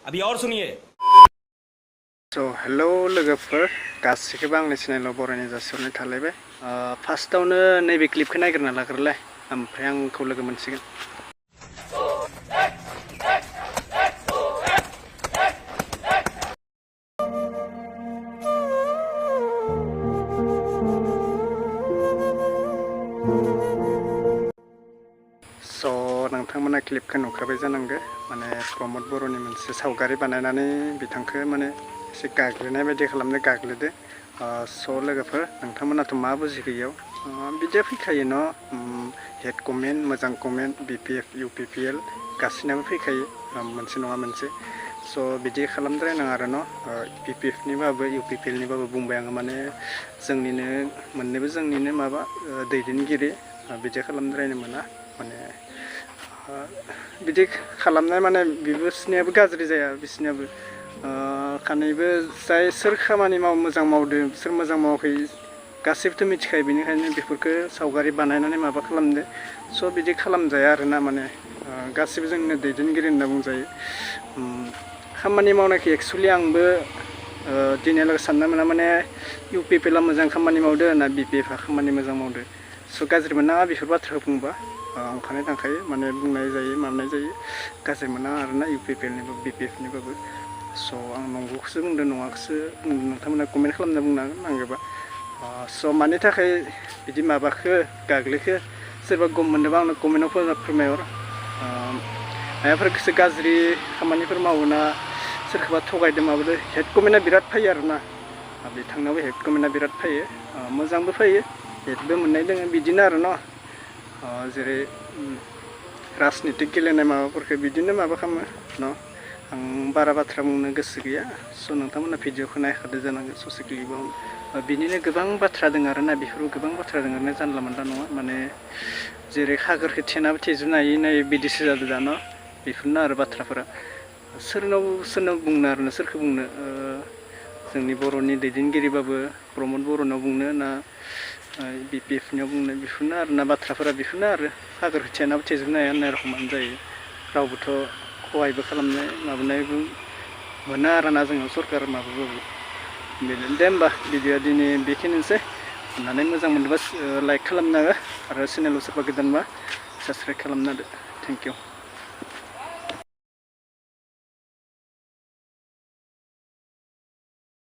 अभी और सुनिए। हेलो लोगोफोर गासैखौबो आंनि चेनेलाव बरायनाय जासिहरनाय थालायबाय। फार्स्टआवनो नैबे क्लिपखौ नायग्रोना लाग्रोलाय ओमफ्राय आंखौ लोगो मोनसिगोन। नोंथांमोना क्लिपखौ नुखाबाय जानांगौ माने प्रमद बर'नि मोनसे सावगारि बानायनानै बिथांखौ माने एसे गाग्लिनाय बायदि खालामनो गाग्लिदो। लोगोफोर नोंथांमोनाथ' मा बुजिखो इयाव बिदिया फैखायो न' हेड कमेन्ट मोजां कमेन्ट BPF UPPL गासिनाबो फैखायो मोनसे नङा मोनसे। बिदि खालामद्रायनाङा आरो न' BPF निबाबो UPPL निबाबो बुंबाय आङो माने जोंनिनो मोननैबो जोंनिनो माबा दैदेनगिरि बिदि खालामद्रायनो मोना माने बिदि खालामनाय माने बिसिनियाबो गाज्रि जाया बिसिनियाबो खानैबो जाय सोर खामानि मोजां मावदों सोर मोजां मावाखै गासैबोथ' मिथिखायो बेनिखायनो बेफोरखौ सावगारि बानायनानै माबा खालामदो बिदि खालामजाया आरोना माने गासैबो जोंनो दैदेनगिरि होनना बुंजायो। खामानि मावनायखौ एक्सुवेलि आंबो दिनैहालागै सानना मोना माने UPPL मोजां खामानि मावदो ना BPF खामानि मोजां मावदो गाज्रि मोना बेफोर बाथ्राखौ बुंबा अंखारनाय थांखायो माने बुंनाय जायो माबानाय जायो गाज्रि मोना आरोना UPPL निबाबो BPF निबाबो। आं नंगौखौसो बुंदों नङाखौसो नोंथांमोना कमेन्ट खालामना बुंनो हागोन नांगौबा। मानि थाखाय बिदि माबाखो गाग्लिखो सोरबा गम मोनदोंबा आंनो कमेन्टआव फोरमायहर। माबाफोरखौसो गाज्रि खामानिफोर मावोना सोरखौबा थगायदों माबादों हेड कमेन्टआ बिराद फैयो आरोना बिथांनाबो हेड कमेन्टआ बिराद फैयो मोजांबो फैयो हेडबो मोननाय दङ बिदिनो आरो न' जेरै राजनितिक गेलेनाय माबाफोरखौ बिदिनो माबा खालामो न' आं बारा बाथ्रा बुंनो गोसो गैया। नोंथांमोना भिडिअखौ नायखादो जानांगौ ससे क्लिपाव बिनिनो गोबां बाथ्रा दङ आरोना बेफोराव गोबां बाथ्रा दङ आरोना जानला मोनला नङा माने जेरै खागोरखौ थेनाबो थेजोबनो हायै नाय बिदिसो जादों दा न' बेफोरनो आरो बाथ्राफोरा सोरनाव बुंनो आरोना सोरखौ बुंनो जोंनि बर'नि दैदेनगिरिबाबो प्रमद बर'नाव बुंनो ना BPF नियाव बुंनो बेफोरनो आरोना बाथ्राफोरा बेफोरनो आरो खागोरखौ थेनाबो थेजोबनो हाया होननाय रखमानो जायो। रावबोथ' खहायबो खालामनाय माबानायबो मोना आरोना जोंनाव सरकार माबाबाबो बेनो दे होमबा भिडिअआ दिनै बेखिनिसै अननानै मोजां मोनोबा लाइक खालामना हो आरो चेनेलाव सोरबा गोदानबा साबस्क्राइब खालामना होदो। Thank you.